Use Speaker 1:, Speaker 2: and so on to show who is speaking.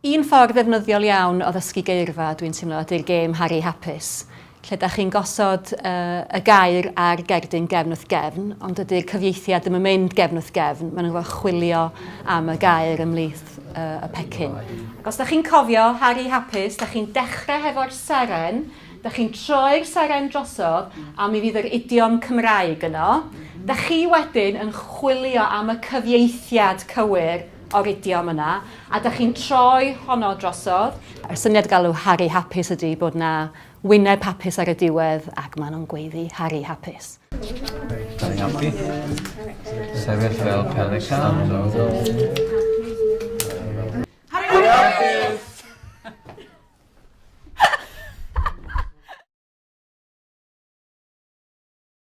Speaker 1: Un ffordd ddefnyddiol iawn o ddysgu geirfa, dwi'n teimlo, ydy'r gêm Harri Hapus, lle da chi'n gosod uh, y gair ar gerdyn gefn wrth gefn, ond dydy'r cyfieithiad ddim yn mynd gefn wrth gefn, maen nhw'n gorfod chwilio am y gair ymhlith uh, y pecyn. Ac os da chi'n cofio Harri Hapus, da chi'n dechrau hefo'r seren, da chi'n troi'r seren drosodd, a mi fydd yr idiom Cymraeg yno. Da chi wedyn yn chwilio am y cyfieithiad cywir o'r idiom yna, a dach chi'n troi honno drosodd. Y syniad galw Harri Hapus ydy bod 'na wyneb hapus ar y diwedd ac maen nhw'n gweiddi Harri Hapus.
Speaker 2: Harri Happy. Sefyll fel pelican.